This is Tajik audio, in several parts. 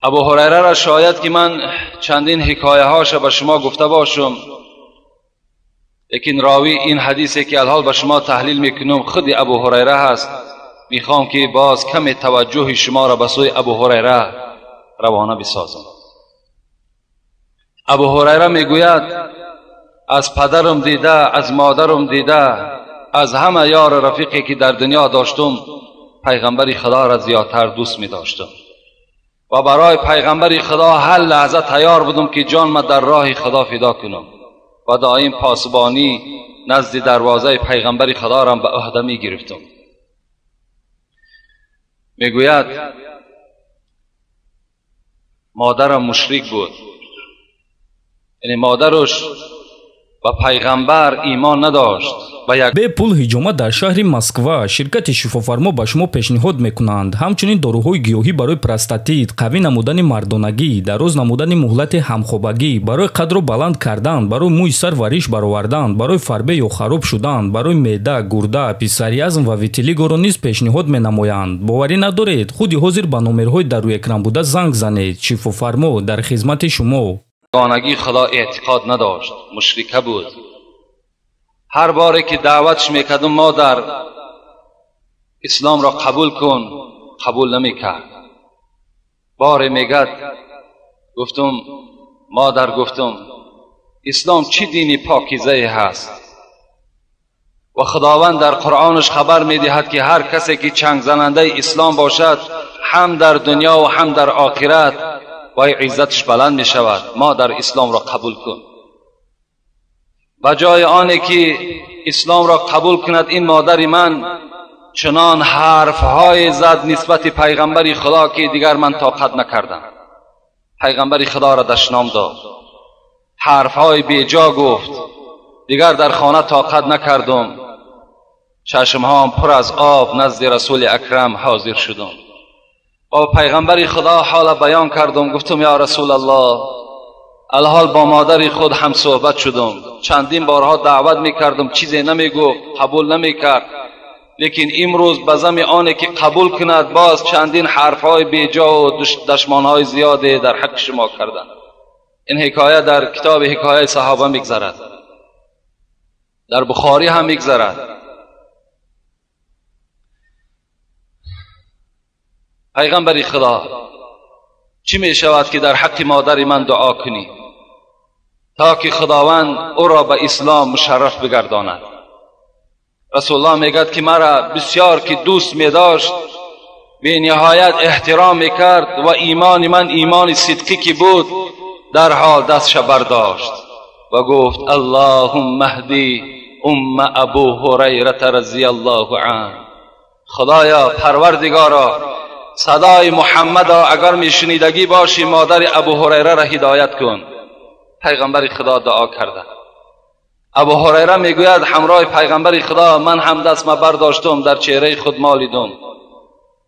Абу Ҳурайра را شاید که من چندین حکایه هاش به شما گفته باشم، لیکن راوی این حدیثی که الحال به شما تحلیل میکنم خود ابو هریره هست. میخوام که باز کم توجه شما را به سوی ابو هریره روانه بسازم. ابو هریره میگوید از پدرم دیده، از مادرم دیده، از همه یار رفیقی که در دنیا داشتم پیغمبر خدا را زیادتر دوست می داشتم و برای پیغمبر خدا هر لحظه تیار بودم که جان ما در راه خدا فدا کنم و دائم پاسبانی نزد دروازه پیغمبر خدا را به عهده می گرفتم. میگوید مادرم مشرک بود، یعنی مادرش و پیغمبر ایمان نداشت. Бепул ҳиҷома дар шаҳри Москва. Ширкати Шифофармо ба шумо пешниҳод мекунанд ҳамчунин доруҳои гиёҳӣ барои простатит, қавӣ намудани мардонагӣ, дароз намудани муҳлати ҳамхобагӣ, барои қадро баланд кардан, барои мӯи сар ва риш баровардан, барои фарбе ё хароб шудан, барои меъда, гурда, псориазм ва витилигоро низ пешниҳод менамоянд. Боварӣ надоред? Худи ҳозир ба номерҳои дар рӯи экран буда занг занед. Шифофармо дар хизмати шумо. Ягонагии Худо эътиқод надошт, мушрика буд. Ҳар боре ки даъватш мекардум модар ислом ро қабул кун, қабул намекард. Боре мегад гуфтум модар, гуфтум ислом чӣ дини покизае ҳаст ва Худованд дар Қуръонаш хабар медиҳад ки ҳар касе ки чангзанандаи ислом бошад ҳам дар дунё ва ҳам дар охират вай иззатш баланд мешавад. Модар ислом ро қабул кун. Ба ҷои оне ки ислом ро қабул кунад ин модари ман чунон ҳарфҳое зад нисбати пайғамбари Худо ки дигар ман тоқат накардам. Пайғамбари Худоро дашном дод, ҳарфҳои беҷо гуфт. Дигар дар хона тоқат накардам, чашмҳоам пур аз об назди Расули Акрам ҳозир шудам. Бо пайғамбари Худо ҳола баён кардам, гуфтам ё Расулаллоҳ, алҳол бо модари худ ҳам суҳбат шудам, чандин борҳо даъват мекардам, чизе намегуфт, қабул намекард, лекин имрӯз ба зами оне ки қабул кунад боз чандин ҳарфҳои беҷо ва дашмонҳои зиёде дар ҳаққи шумо карданд. Ин ҳикоя дар китоби ҳикояи саҳоба мегзарад, дар Бухорӣ ҳам мегзарад. Пайғамбари Худо, чӣ мешавад ки дар ҳаққи модари ман дуо кунӣ то ки Худованд ӯро ба ислом мушарраф бигардонад? Расулуллоҳ мегӯяд ки маро бисёр ки дӯст медошт, бениҳоят эҳтиром мекард ва имони ман имони сидқӣ ки буд, дарҳол дастша бардошт ва гуфт аллоҳумма аҳди умма абу ҳурайрата разияллоҳу анҳу. Худоё парвардигоро, садои Муҳаммадро агар мешунидагӣ бошӣ модари Абу Ҳурайраро ҳидоят кун. Пайғамбари Худо дуо карда. Абу Ҳурайра мегӯяд ҳамроҳи пайғамбари Худо ман ҳам дастма бардоштум, дар чеҳраи худ молидум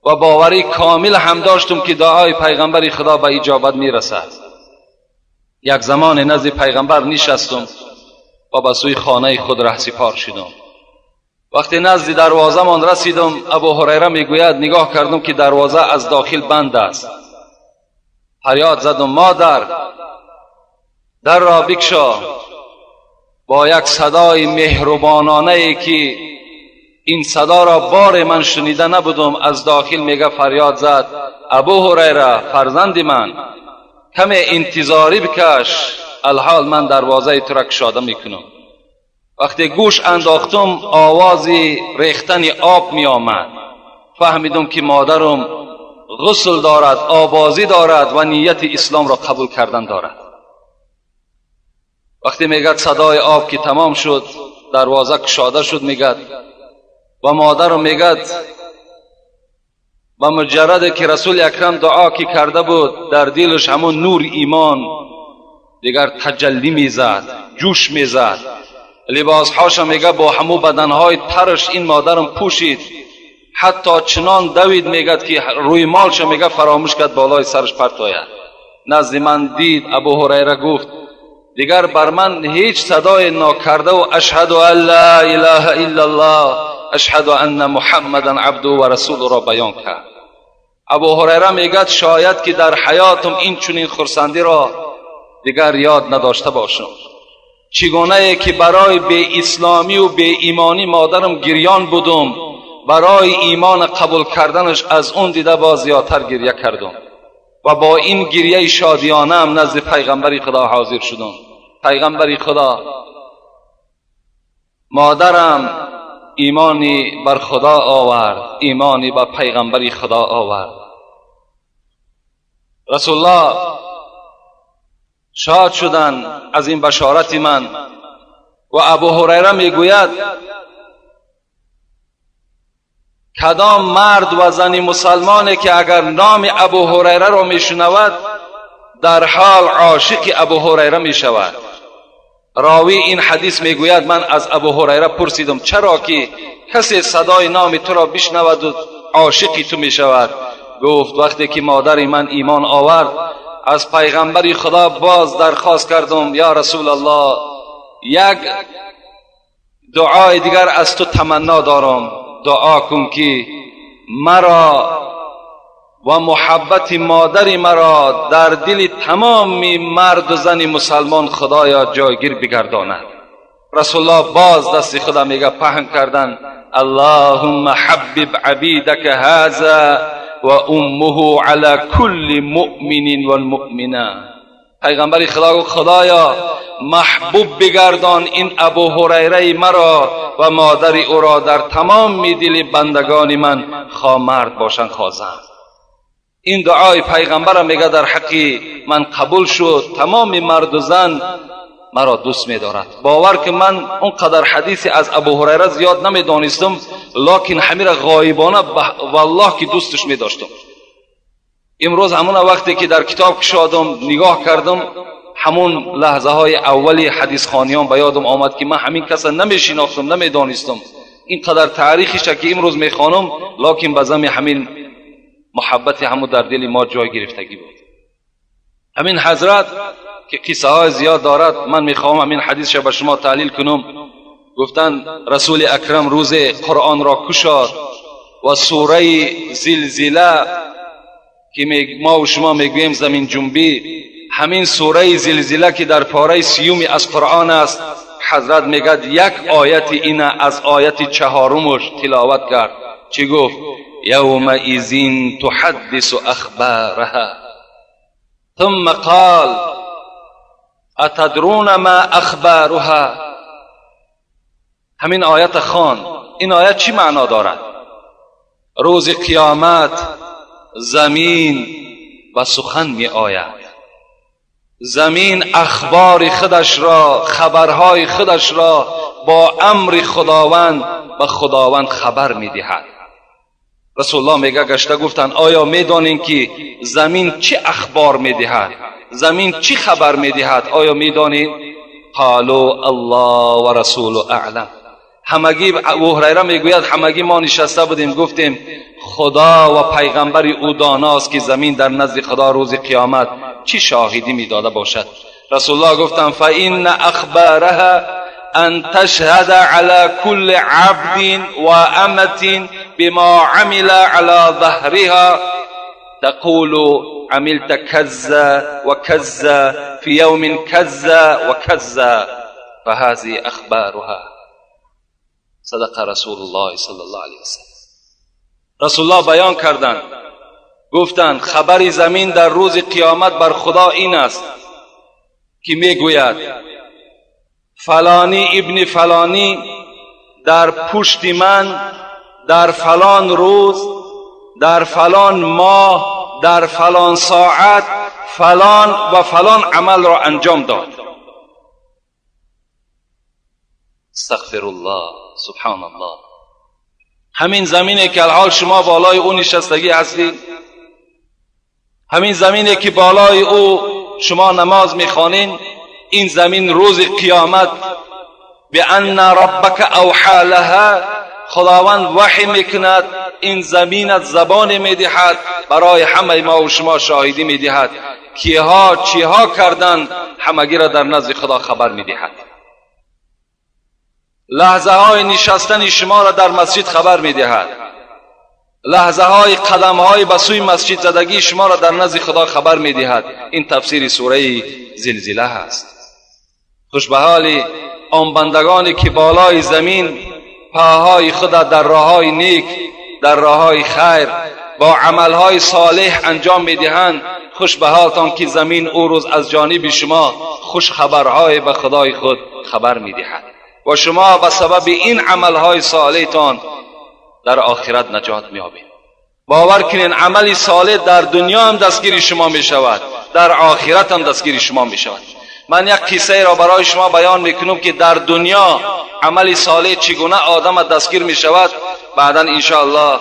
ва боварӣ комил ҳам доштум ки дуои пайғамбари Худо ба иҷобат мерасад. Як замоне назди пайғамбар нишастум ва ба сӯи хонаи худ раҳсипор шудум. Вақте назди дарвозамон расидум, Абу Ҳурайра мегӯяд нигоҳ кардум ки дарвоза аз дохил банд аст. Фарёд задум модар, дарро бикшо. Бо як садои меҳрубононае ки ин садоро боре ман шунида набудум, аз дохил мега фарёд зад Абу Ҳурайра, фарзанди ман, каме интизорӣ бикаш, алҳол ман дарвозаи туро кушода мекунам. Вақте гӯш андохтум овози рехтани об меомад. Фаҳмидум ки модарам ғусл дорад, обозӣ дорад ва нияти исломро қабул кардан дорад. Вақте мегӯяд садои об ки тамом шуд, дарвоза кушода шуд, мегӯяд ва модарам мегӯяд ба муҷарраде ки Расули Акрам дуо ки карда буд, дар дилаш ҳамон нури имон дигар таҷаллӣ мезад, ҷӯш мезад. Либосҳоша мега бо ҳамун баданҳои тараш ин модарам пӯшид, ҳатто чунон давид мегӯяд ки рӯймолша мега фаромӯш кард болои сараш партояд. Назди ман дид Абу Ҳурайра гуфт дигар бар ман ҳеҷ садое нокардаву ашҳаду ан ла илаҳа иллаллоҳ, ашҳаду анна муҳаммадан абдуҳу ва расулуро баён кард. Абу Ҳурайра мегӯяд шояд ки дар ҳаётам ин чунин хурсандиро дигар ёд надошта бошам. Чигунае ки барои беисломӣ ва беимонӣ модарам гирён будум, барои имон қабул карданаш аз он дида боз зиёдтар гиря кардам ва бо ин гирияи шодиёнаам назди пайғамбари Худо ҳозир шудам. Пайғамбари Худо, модарам имони бар Худо овард, имони ба пайғамбари Худо овард. Расулуллоҳ шод шуданд аз ин башорати ман ва Абу Ҳурайра мегӯяд кадом мард ва зани мусалмоне ки агар номи Абу Ҳурайраро мешунавад дар ҳол ошиқи Абу Ҳурайра мешавад. Ровӣ ин ҳадис мегӯяд ман аз Абу Ҳурайра пурсидам чаро ки касе садои номи туро бишнаваду ошиқи ту мешавад. Гуфт вақте ки модари ман имон овард аз пайғамбари Худо боз дархост кардам ё Расулаллоҳ, як дуои дигар аз ту таманно дорам, дуо кун ки маро ва муҳаббати модари маро дар дили тамоми марду зани мусалмон Худоё ҷойгир бигардонад. Расулуллоҳ боз дасти худа мега паҳн кардан Аллоҳумма ҳаббиб абидака ҳаза ва уммуҳу ала кулли муъминин валмуъмина. Пайғамбари Худо гуфт Худоё маҳбуб бигардон ин Абу Ҳурайраи маро ва модари ӯро дар тамоми дили бандагони ман, хо мард бошанд хо зан. Ин дуои пайғамбарам мега дар ҳаққи ман қабул шуд, тамоми марду зан маро дӯст медорад. Бовар ки ман он қадар ҳадисе аз Абу Ҳурайра зиёд намедонистам, локин ҳамира ғоибона валлоҳ ки дӯсташ медоштам. Имрӯз ҳамона вақте ки дар китоб кушодам нигоҳ кардам, ҳамон лаҳзаҳои аввали ҳадисхониён ба ёдам омад ки ман ҳамин каса намешинохтам, намедонистам. Ин қадар таърихиша ки имрӯз мехонам, локин ба зами ҳамин муҳаббати ҳамун дар дили мо ҷой гирифтагӣ буд. Ҳамин ҳазрат ки қиссаҳои зиёд дорад, ман мехоҳам ҳамин ҳадисша ба шумо таҳлил кунам. Гуфтанд Расули Акрам рӯзе Қуръонро кушод ва сураи Зилзила ки мо ва шумо мегӯем заминҷунбӣ, ҳамин сураи Зилзила ки дар пораи сиюми аз Қуръон аст, ҳазрат мегӯяд як ояти ина аз ояти чаҳорумаш тиловат кард. Чӣ гуфт? Явмаизин туҳаддису ахбараҳа ثم قال اتدرون ما اخبارها. همین آیت خان. این آیت چی معنا دارد؟ روز قیامت زمین و سخن می آید. زمین اخبار خودش را، خبرهای خودش را با امر خداوند به خداوند خبر می دهد. رسول الله میگه گشته گفتن آیا میدانین که زمین چه اخبار میدهد؟ زمین چی خبر میدهد؟ آیا میدانین؟ قالوا الله و رسول اعلم. همگی ابو هریره میگوید همگی ما نشسته بودیم گفتیم خدا و پیغمبر او داناست که زمین در نزد خدا روز قیامت چی شاهدی میداده باشد. رسول الله گفتن فان اخبارها ان تشهد على كل عبد وامة بما عمل على ظهرها تقول عملت كذا وكذا في يوم كذا وكذا فهذه اخبارها. صدق رسول الله صلی الله علیه وسلم. رسول الله بیان کردند، گفتند خبر زمین در روز قیامت بر خدا این است که میگوید فلانی ابن فلانی در پشت من در فلان روز در فلان ماه در فلان ساعت فلان و فلان عمل را انجام داد. استغفر الله، سبحان الله. همین زمینه که الحال شما بالای او نشستگی هستید، همین زمینه که بالای او شما نماز میخوانین، این زمین روز قیامت بأن ربک اوحى لها، خداوند وحی میکند، این زمین از زبان میدهد برای همه ما و شما شاهدی میدهد کیها چیها کردند، همگی را در نزد خدا خبر میدهد. لحظه های نشستن شما را در مسجد خبر میدهد، لحظه های قدم های به سوی مسجد زدگی شما را در نزد خدا خبر میدهد. این تفسیر سوره زلزله هست. خوش به حال آن بندگانی که بالای زمین پاهای خود در راههای نیک، در راههای خیر با عملهای صالح انجام میدهند. خوش به حالتان که زمین او روز از جانب شما خوش خبرهای به خدای خود خبر میدهد و شما به سبب این عملهای صالحتان در آخرت نجات میابید. باور کنین عمل صالح در دنیا هم دستگیری شما میشود، در آخرت هم دستگیری شما میشود. من یک قصه را برای شما بیان میکنم که در دنیا عمل صالح چگونه آدم دستگیر میشود. بعدا انشاءالله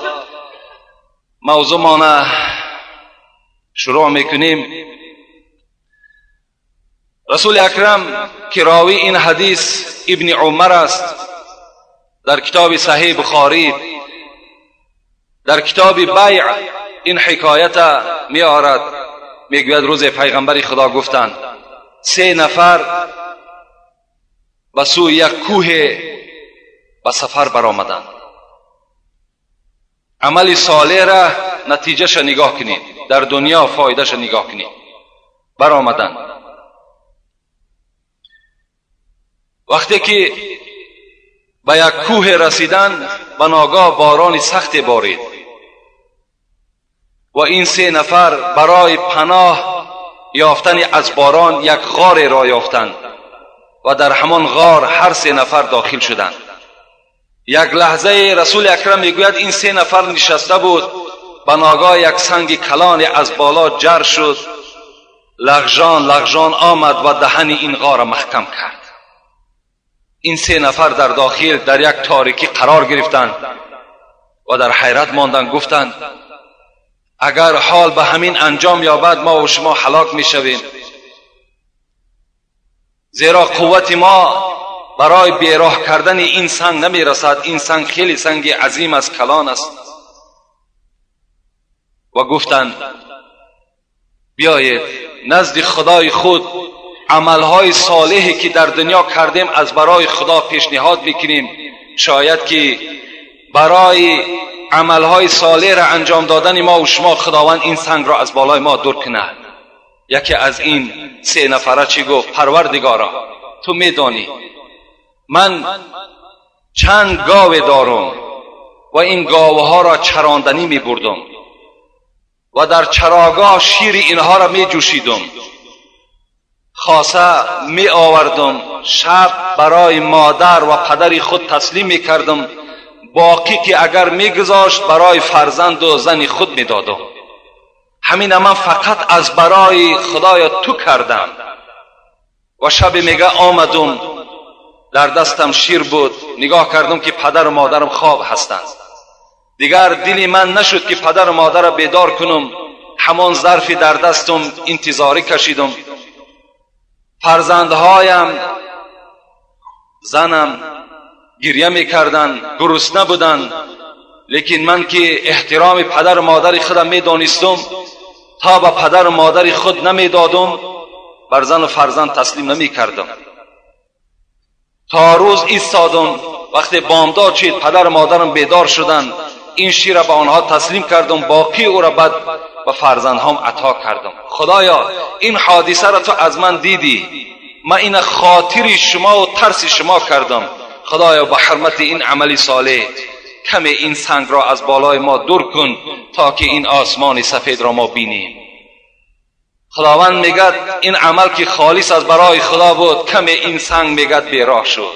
موضوع ما شروع میکنیم. رسول اکرم که راوی این حدیث ابن عمر است، در کتاب صحیح بخاری در کتاب بیع این حکایت می آورد. میگوید روز پیغمبر خدا گفتند 3 نفر به سوی یک کوه به سفر برآمدند. عمل صالح را نتیجهش نگاه کنید، در دنیا فایدهش نگاه کنید. برآمدند. وقتی که به یک کوه رسیدند، به ناگاه باران سخت بارید و این 3 نفر برای پناه یافتن از باران یک غار را یافتند و در همان غار هر 3 نفر داخل شدند. یک لحظه رسول اکرم میگوید این 3 نفر نشسته بود، به ناگاه یک سنگ کلان از بالا جر شد، لغژان لغژان آمد و دهن این غار محکم کرد. این 3 نفر در داخل در یک تاریکی قرار گرفتند و در حیرت ماندند. گفتند اگر حال به همین انجام یابد ما و شما هلاک میشویم، زیرا قوت ما برای بیراه کردن این سنگ نمیرسد. این سنگ خیلی سنگ عظیم است، کلان است. و گفتند بیایید نزد خدای خود عملهای صالحی که در دنیا کردیم از برای خدا پیشنهاد میکنیم، شاید که برای عملهای صالح را انجام دادن ما و شما خداوند این سنگ را از بالای ما دور کند. یکی از این 3 نفره چی گفت؟ پروردگارا تو میدانی من چند گاو دارم و این گاوها را چراندنی میبردم و در چراگاه شیر اینها را میجوشیدم، خاصه می آوردم، شب برای مادر و پدر خود تسلیم می کردم، باقی که اگر می گذاشت برای فرزند و زن خود می دادم. همین من فقط از برای خدای تو کردم. و شب میگه آمدم، در دستم شیر بود، نگاه کردم که پدر و مادرم خواب هستند. دیگر دلی من نشد که پدر و مادر را بیدار کنم، همان ظرفی در دستم انتظاری کشیدم. فرزندهایم، زنم گریه میکردند، گرسنه بودند، لیکن من که احترام پدر و مادر خودم میدانستم، تا به پدر و مادر خود نمیدادم بر زن و فرزند تسلیم نمیکردم. تا روز ایستادم، وقتی بامداد شد پدر و مادرم بیدار شدند، این شیر را به آنها تسلیم کردم، باقی او را بعد به فرزندهام عطا کردم. خدایا این حادثه را تو از من دیدی، من این خاطری شما و ترس شما کردم. خدایا به حرمت این عمل صالح کمی این سنگ را از بالای ما دور کن تا که این آسمان سفید را ما بینیم. خداوند میگد این عمل که خالص از برای خدا بود، کمی این سنگ میگد بیراه شد،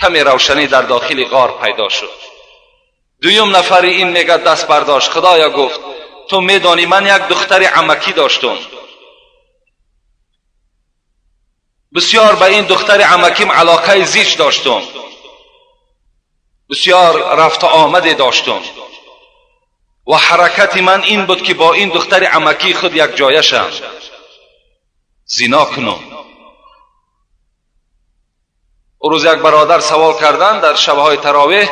کمی روشنی در داخل غار پیدا شد. دویم نفری این میگد دست برداشت. خدایا گفت تو میدانی من یک دختر عمکی داشتم، بسیار به این دختر عمکیم علاقه زیچ داشتم، بسیار رفت آمد داشتم و حرکت من این بود که با این دختر عمکی خود یک جایه شم، زنا کنم. روز یک برادر سوال کردن در شبهای تراویح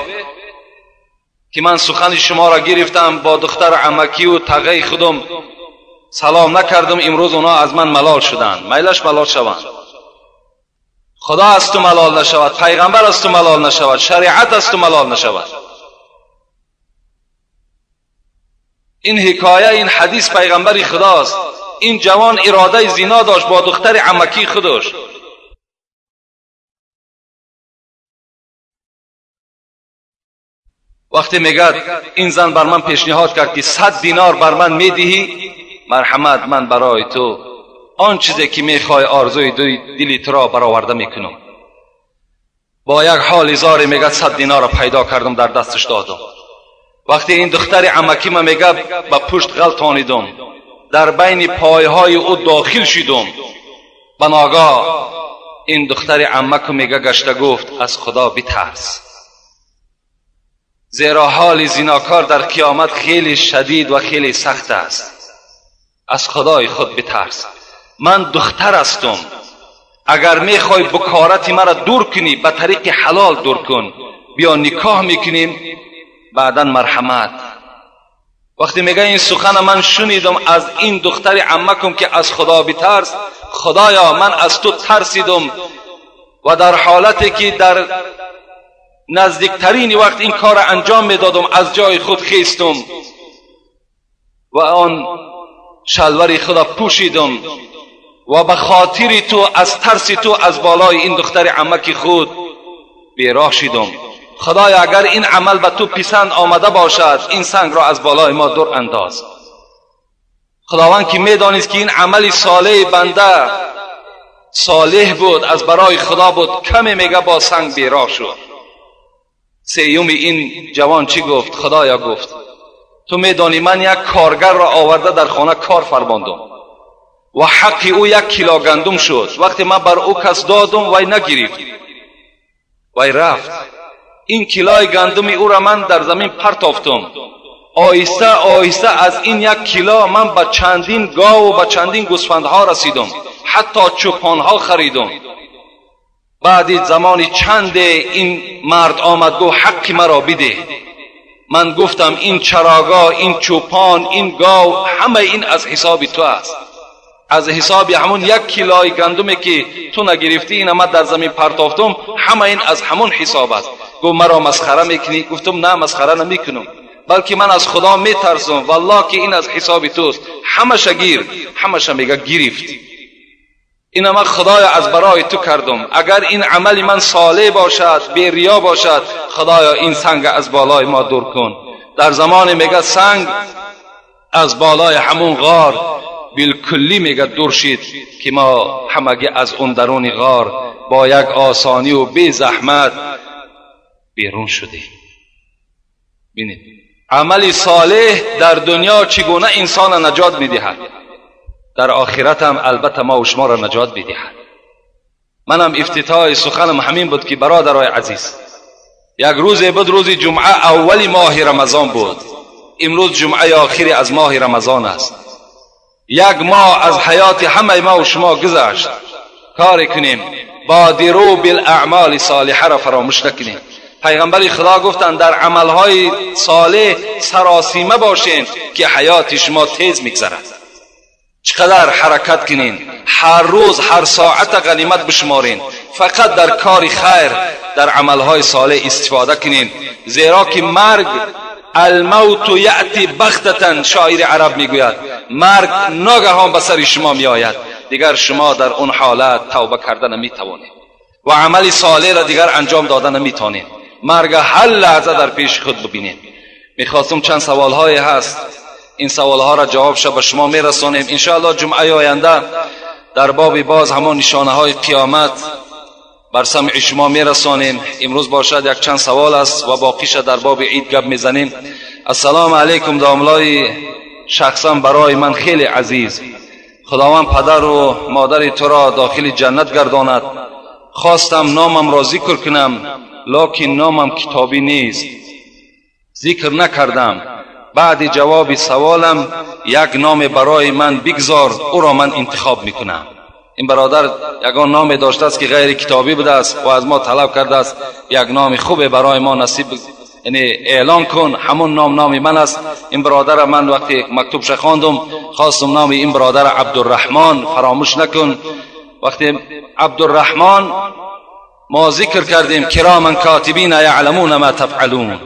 که من سخن شما را گرفتم، با دختر عمکی و تغی خودم سلام نکردم، امروز اونا از من ملال شدند. میلش ملال شوند. خدا از تو ملال نشود، پیغمبر از تو ملال نشود، شریعت از تو ملال نشود. ин ҳикоя, ин ҳадис пайғамбари худост. Ин ҷавон иродаи зино дошт бо духтари амакии худаш. Вақте мегӯяд ин зан бар ман пешниҳод кард ки 100 динор бар ман медиҳӣ, марҳамат, ман барои ту он чизе ки мехоҳӣ, орзуи дили туро бароварда мекунам. Бо як ҳоли зоре мегӯяд 100 динорро пайдо кардам, дар дасташ додам. Вақте ин духтари амакима мегӯяд ба пушт ғалтонидам, дар байни пойҳои ӯ дохил шудам. Ба ногоҳ ин духтари амаку мега гашта гуфт аз худо битарс, зеро ҳоли зинокор дар қиёмат хеле шадид ва хеле сахт аст. Аз худои худ битарс. Ман духтар ҳастам, агар мехоҳӣ букорати маро дур кунӣ, ба тариқи ҳалол дур кун, биё никоҳ мекунем, баъдан марҳамат. Вақте мегӯяд ин сухана ман шунидам аз ин духтари амакум ки аз худо битарс, худоё ман аз ту тарсидам ва дар ҳолате ки дар наздиктарини вақт ин корро анҷом медодам, аз ҷои худ хестам ва он шалвари худро пӯшидам ва ба хотири ту, аз тарси ту, аз болои ин духтари амаки худ бероҳ шидам. Худоё агар ин амал ба ту писанд омада бошад, ин сангро аз болои мо дур андоз. Худованд ки медонист ки ин амали солеҳи банда солеҳ буд, аз барои худо буд, каме мега бо санг бероҳ шуд. Сеюми ин ҷавон чӣ гуфт? Худоё гуфт ту медонӣ ман як коргарро оварда дар хона кор фармондам ва ҳаққи ӯ 1 кило гандум шуд. Вақте ман бар ӯ кас додум, вай нагирифт, вай рафт. Ин килои гандуми ӯро ман дар замин партофтум. Оҳиста оҳиста аз ин 1 кило ман ба чандин гову ба чандин гӯсфандҳо расидум, ҳатто чӯпонҳо харидум. Баъди замони чанде ин мард омад, гуфт ҳаққи маро бидеҳ. Ман гуфтам ин чарогоҳ, ин чӯпон, ин гов, ҳамаи ин аз ҳисоби ту аст. Аз ҳисоби ҳамон 1 килои гандуме ки ту нагирифтӣ, ина ман дар замин партофтум, ҳама ин аз ҳамон ҳисоб аст. Гуфт маро масхара мекунӣ? Гуфтум на, масхара намекунам, балки ман аз худо метарсам, валлоҳ ки ин аз ҳисоби туст. Ҳамаша гир, ҳамаша мега гирифт. Ина ман худоё аз барои ту кардум. Агар ин амали ман солеҳ бошад, бериё бошад, худоё ин санг аз болои мо дур кун. Дар замоне мега санг аз болои ҳамон ғор билкуллӣ мега дур шид ки мо ҳамагӣ аз он даруни ғор бо як осонӣ ва безаҳмат берун шудем. Бинед, амали солеҳ дар дунё чӣ гуна инсонро наҷот медиҳад, дар охират ҳам албатта мо ва шуморо наҷот медиҳад. Манам ифтитоҳи суханам ҳамин буд ки бародарои азиз, як рӯзе буд, рӯзи ҷумъа, аввали моҳи рамазон буд. Имрӯз ҷумъаи охири аз моҳи рамазон аст. Як моҳ аз ҳаёти ҳамаи мо ва шумо гузашт. Коре кунем, بادروا بالاعمال صالحه را فراموش نکنیم. پیغمبر خدا گفتند در عملهای صالح سراسیمه باشین که حیات شما تیز میگذرد. چقدر حرکت کنین، هر روز هر ساعت غنیمت بشمارین، فقط در کار خیر، در عملهای صالح استفاده کنین، زیرا که مرگ، الموت یأتی بغتة، شاعر عرب میگوید مرگ ناگهان به سر شما میآید، دیگر شما در اون حالت توبه کرده نمیتوانید و عمل صالح را دیگر انجام داده نمیتوانید. مرگ هر لحظه در پیش خود ببینید. میخواستم چند سوالهایی هست، این سوالها را جواب شد به شما میرسانیم انشاءالله. جمعه آینده در باب باز همان نشانه های قیامت بر سمع شما میرسانیم. امروز باشد یک چند سوال است و باقیش در باب عید گپ میزنیم. السلام علیکم داملای شخصا برای من خیلی عزیز، خداوند پدر و مادر تو را داخل جنت گرداند. خواستم نامم را ذکر کنم، لکن نامم کتابی نیست، ذکر نکردم. بعد جواب سوالم یک نام برای من بگذار، او را من انتخاب میکنم. این برادر یگان نام داشته است که غیر کتابی بوده است و از ما طلب کرده است یک نام خوب برای ما نصیب، یعنی اعلان کن، همون نام نام من است. این برادر من وقتی مکتوبش خواندم خواستم نام این برادر عبدالرحمن فراموش نکن. وقتی عبدالرحمن ما ذکر کردیم کرامن کاتبین یعلمون ما تفعلون،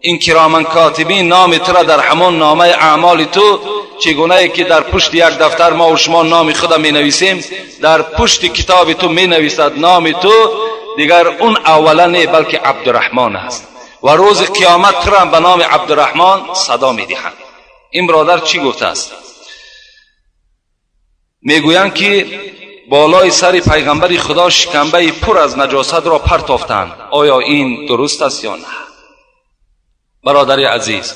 این کرامن کاتبین نام تو را در همان نامه اعمال تو، چگونه که در پشت یک دفتر ما و شما نام خود می نویسیم، در پشت کتاب تو می نویسد نام تو، دیگر اون اولا نه بلکه عبدالرحمن است و روز قیامت تو را به نام عبدالرحمن صدا می دهند. این برادر چی گفته است؟ میگویند که بالای سر پیغمبر خدا شکمبه پر از نجاست را پرتافتند. آیا این درست است یا نه؟ برادر عزیز،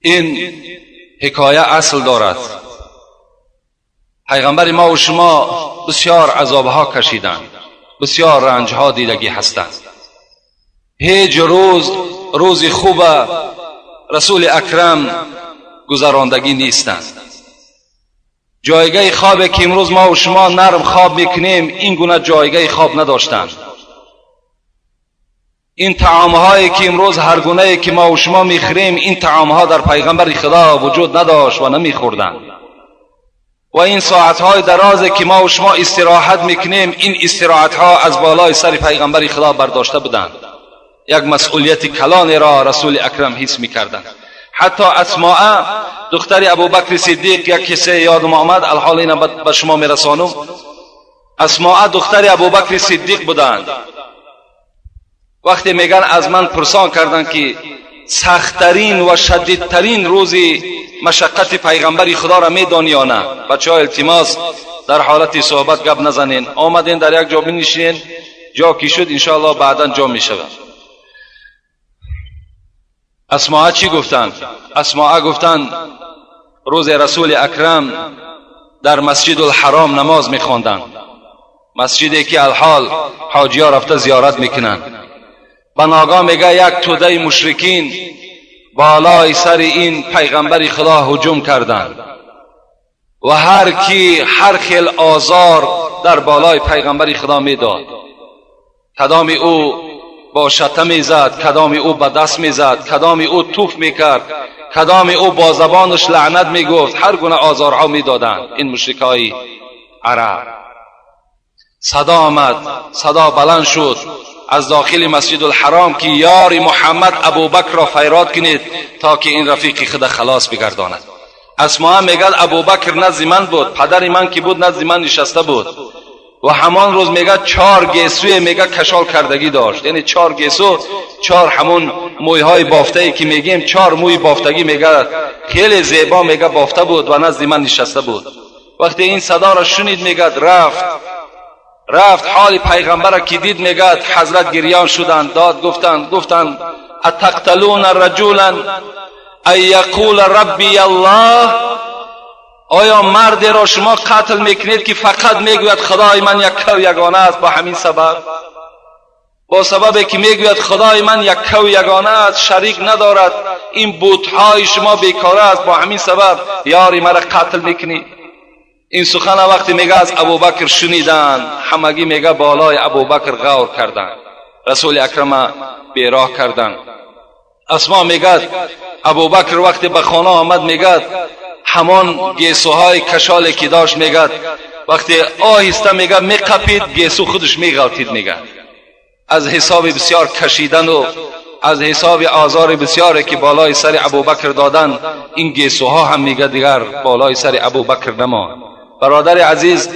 این حکایه اصل دارد. پیغمبر ما و شما بسیار عذابها کشیدند، بسیار رنجها دیدگی هستند. هیچ روز روز خوب رسول اکرم گذراندگی نیستند. جایگاه خواب که امروز ما و شما نرم خواب میکنیم، این گونه جایگاه خواب نداشتند. این طعامهایی که امروز هر گونه که ما و شما میخوریم، این طعامها در پیغمبر خدا وجود نداشت و نمیخوردند. و این ساعتهای درازی که ما و شما استراحت میکنیم، این استراحتها از بالای سر پیغمبر خدا برداشته بودند. یک مسئولیت کلانی را رسول اکرم حس میکردند. حتی اسماء دختر ابوبکر صدیق، یک قصه یادم آمد، الحال اینم به شما میرسانم. اسماء دختر ابوبکر صدیق بودند. وقتی میگن از من پرسان کردند که سختترین و شدیدترین روزی مشقت پیغمبر خدا را میدانی یا نه؟ بچه ها التماس، در حالت صحبت گپ نزنین، آمدین در یک جا بنشینین، جا کی شد انشاءالله بعدا جا میشود. اسماء چی گفتند؟ اسماء گفتند روز رسول اکرم در مسجد الحرام نماز میخواندند، مسجدی که الحال حاجی ها رفته زیارت میکنند. بناگاه میگه یک توده مشرکین بالای سر این پیغمبر خدا هجوم کردند و هر کی هر خیل آزار در بالای پیغمبر خدا میداد. کدام او با شته میزد، کدام او با دست میزد، کدام او توف میکرد، کدام او با زبانش لعنت میگفت، هر گونه آزارها میدادند این مشرکای عرب. صدا آمد، صدا بلند شد از داخل مسجد الحرام که یار محمد ابوبکر را فیراد کنید تا که این رفیق خود خلاص بگرداند. اسماء میگد ابوبکر نزد من بود، پدر من که بود نزد من نشسته بود و همان روز میگه 4 گیسوی میگه کشال کردگی داشت، یعنی 4 گیسو، 4 همون مویهای بافته ای که میگیم، 4 موی بافتگی میگه خیلی زیبا میگه بافته بود و نزد من نشسته بود. وقتی این صدا را شنید میگه رفت حال پیغمبر را که دید میگه حضرت گریان شدند، داد گفتند، گفتند اتقتلون رجولا ان یقول ربی الله، آیا مرد را شما قتل میکنید که فقط میگوید خدای من یک و یگانه است؟ با همین سبب، با سبب که میگوید خدای من یک و یگانه است، شریک ندارد، این بتهای شما بیکاره است، با همین سبب یاری مرا قتل میکنید؟ این سخن وقتی میگه از ابوبکر شنیدن، همگی میگه بالای ابوبکر غور کردن، رسول اکرم بیراه کردن. اسما میگه ابوبکر وقتی به خانه آمد میگه همان گیسوهای کشالی که داشت میگه وقتی آهسته میگه میقپید گیسو خودش میغلطید، میگه از حساب بسیار کشیدن و از حساب آزار بسیاری که بالای سر ابوبکر دادن، این گیسوها هم میگه دیگر بالای سر ابوبکر نماند. برادر عزیز،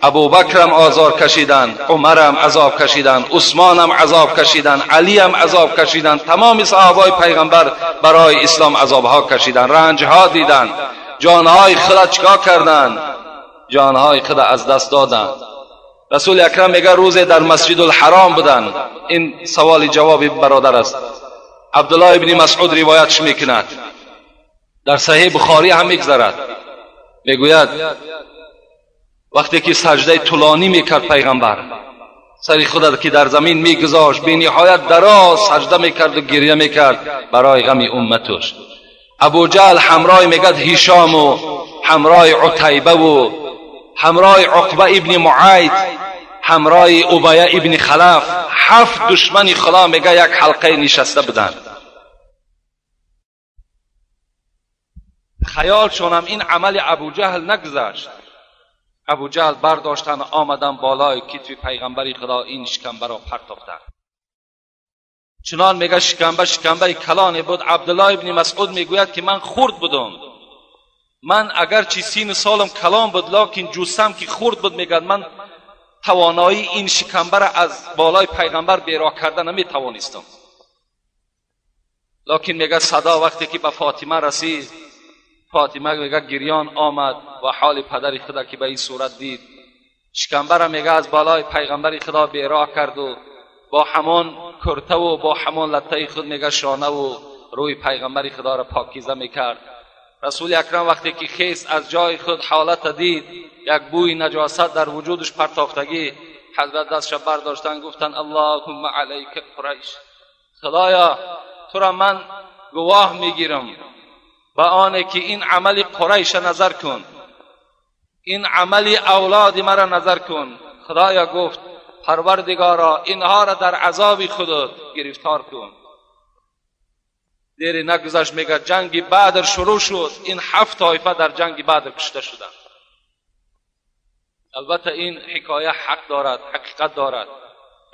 ابوبکر هم آزار کشیدن، عمر هم عذاب کشیدن، عثمان هم عذاب کشیدن، علی هم عذاب کشیدن، تمام صحابای پیغمبر برای اسلام عذابها کشیدن، رنجها دیدن، جانهای خود چیکار کردن؟ جانهای خود از دست دادن. رسول اکرم میگه روز در مسجد الحرام بودن. این سوال جواب برادر است. عبدالله ابن مسعود روایتش میکند، در صحیح بخاری هم میگذرد. میگوید وقتی که سجده طولانی میکرد پیغمبر، سر خود که در زمین میگذاشت، به نهایت دراز سجده میکرد و گریه میکرد برای غم امتش. ابو جهل همراه میگد هشام و همراه عتیبه و همراه عقبه ابن معیط، همراه ابیه ابن خلف، 7 دشمن خدا میگه یک حلقه نشسته بودند. خیالشون این عمل ابو جهل نگذشت. ابو جهل برداشتن آمدن بالای کتف پیغمبر خدا، این شکمبه را پرتافتند. چنان میگه شکمبه کلانی بود. عبدالله ابن مسعود میگوید که من خرد بودم، من اگرچه سین سالم کلان بود لکن جسم که خرد بود، میگه من توانایی این شکمبه را از بالای پیغمبر بیراه کرده نمیتوانستم. لکن میگه صدا وقتی که به فاطمه رسید، فاطمه میگه گریان آمد و حال پدر خدا که به این صورت دید، شکمبه را میگه از بالای پیغمبر خدا بیراه کرد و با همان کرته و با همان لطه خود میگه شانه و روی پیغمبر خدا را پاکیزه میکرد. رسول اکرم وقتی که خیست از جای خود حالت دید، یک بوی نجاست در وجودش پرتافتگی، حضرت دستش برداشتن گفتن اللهم علیک قریش، خدایا تو را من گواه میگیرم به آنه که این عمل قریش نظر کن، این عمل اولاد مرا نظر کن. خدایا گفت پروردگارا اینها را در عذاب خودت گرفتار کن. دیری نگذشت میگه جنگ بدر شروع شد، این 7 طایفه در جنگ بدر کشته شدند. البته این حکایه حق دارد، حقیقت دارد.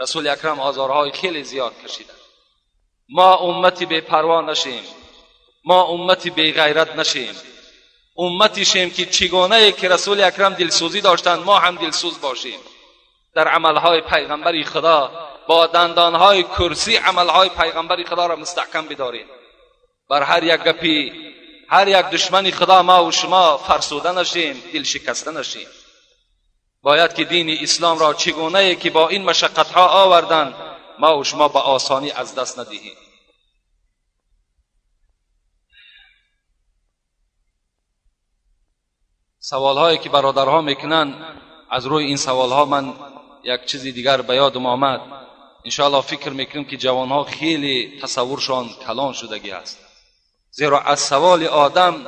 رسول اکرم آزارهای خیلی زیاد کشیدند. ما امتی بی پروا نشیم، ما امتی بی غیرت نشیم، امتی شیم که چگونه که رسول اکرم دلسوزی داشتند ما هم دلسوز باشیم. در عملهای پیغمبری خدا با دندانهای کرسی عملهای پیغمبری خدا را مستحکم بداریم. بر هر یک گپی، هر یک دشمن خدا ما و شما فرسوده نشیم، دل شکسته نشیم. باید که دین اسلام را چگونه که با این مشقتها آوردند ما و شما به آسانی از دست ندهیم. سوالهایی که برادرها میکنن، از روی این سوالها من یک چیزی دیگر به یادم آمد. انشاءالله فکر میکنم که جوانها خیلی تصورشان کلان شدگی است، زیرا از سوال آدم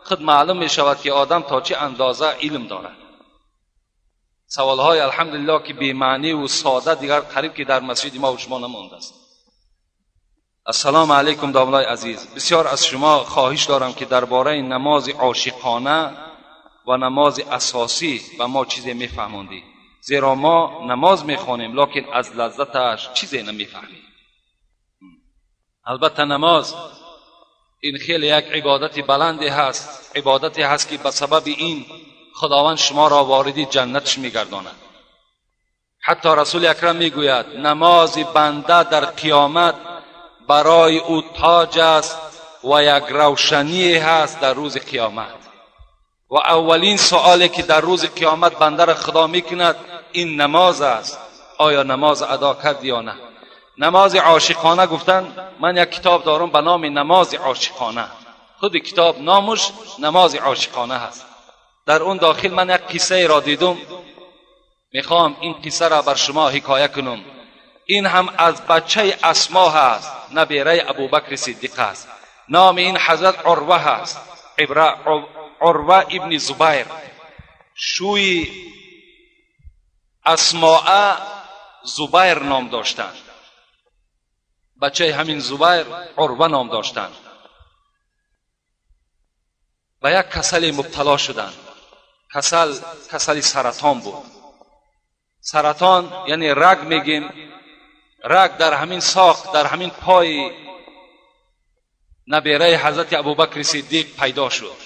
خود معلوم میشود که آدم تا چه اندازه علم دارد. سوالهای الحمدلله که بی معنی و ساده دیگر قریب که در مسجد ما و شما نمانده است. السلام علیکم داملای عزیز، بسیار از شما خواهش دارم که درباره نماز عاشقانه و نماز اساسی به ما چیزی میفهماندید، زیرا ما نماز میخوانیم لکن از لذتش چیزی نمیفهمیم. البته نماز این خیلی یک عبادت بلندی هست، عبادتی هست که به سبب این خداوند شما را وارد جنتش میگرداند. حتی رسول اکرم میگوید نماز بنده در قیامت برای او تاج است و یک روشنی هست در روز قیامت. و اولین سوالی که در روز قیامت بنده را خدا میکند این نماز است، آیا نماز ادا کرد یا نه؟ نماز عاشقانه گفتن، من یک کتاب دارم به نام نماز عاشقانه، خود کتاب نامش نماز عاشقانه هست. در اون داخل من یک قصه را دیدم، میخوام این قصه را بر شما حکایه کنم. این هم از بچه اسما هست، نبیره ابوبکر صدیق است. نام این حضرت عروه هست، عروه ابن زبیر. شوی اسماء زبیر نام داشتند، بچه همین زبیر عروه نام داشتند. به یک کسل مبتلا شدند، کسل سرطان بود. سرطان یعنی رگ میگیم، رگ در همین ساق، در همین پای نبیره حضرت ابوبکر صدیق پیدا شد.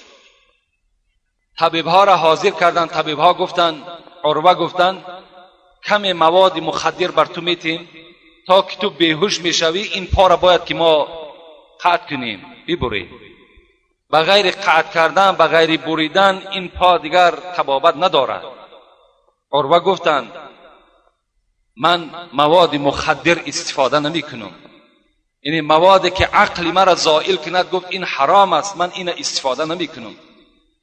طبیبها را حاضر کردند، طبیبها گفتند، عروه گفتند کم مواد مخدر بر تو میتیم تا که تو بیهوش میشوی، این پا را باید که ما قطع کنیم، ببریم. بغیر قطع کردن، بغیر بریدن این پا دیگر طبابت ندارد. عروه گفتند من مواد مخدر استفاده نمی کنم، یعنی موادی که عقل مرا زائل کند، گفت این حرام است، من این استفاده نمی کنم.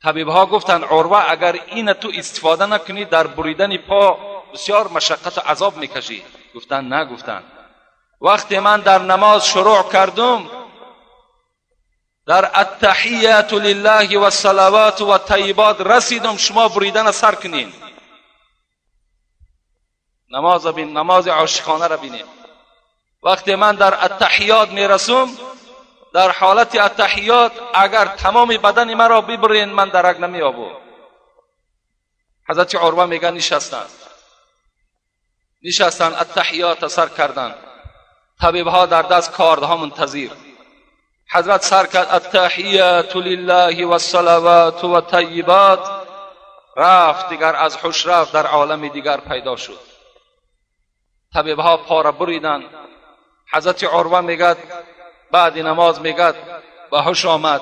طبیبها گفتند عروه اگر این تو استفاده نکنی در بریدن پا بسیار مشقت و عذاب میکشی. گفتند نه. گفتند وقتی من در نماز شروع کردم، در التحیت لله و الصلوات و الطیبات رسیدم، شما بریدن سر کنین. نماز بین، نماز عاشقانه را بینیم. وقتی من در التحیات میرسم، در حالت التحیات اگر تمام بدن مرا ببرین من درک نمیابم. حضرت عروه میگن نشستن، التحیات سر کردن. طبیبها در دست کاردها منتظر. حضرت سر کرد التحیات لله و الصلوات و الطیبات، رفت دیگر از هوش رفت، در عالم دیگر پیدا شد. طبیبها پا را بریدند. حضرت عروه میگد بعد نماز میگد به هوش آمد،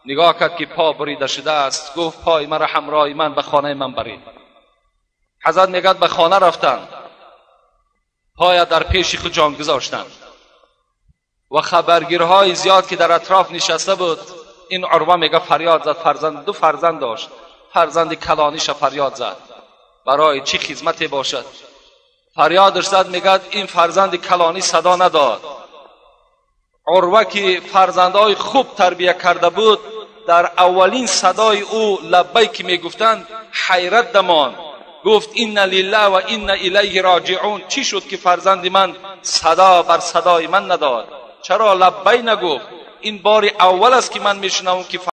نگاه کرد که پا بریده شده است. گفت پای مرا همراه من به خانه من برید. حضرت میگد به خانه رفتند، پای در پیش خود جان گذاشتند و خبرگیرهای زیاد که در اطراف نشسته بود. این عروه میگه فریاد زد، فرزند، دو فرزند داشت، فرزند کلانیش فریاد زد برای چی خدمتی باشد. فریادش زد، میگد این فرزند کلانی صدا نداد. عروه که فرزندهای خوب تربیه کرده بود، در اولین صدای او لبیک میگفتند حیرت دمان. گفت إنا لله و إنا إلیه راجعون. چی شد که فرزند من صدا بر صدای من نداد؟ چرا لبیک نگفت؟ این بار اول است که من میشنوم که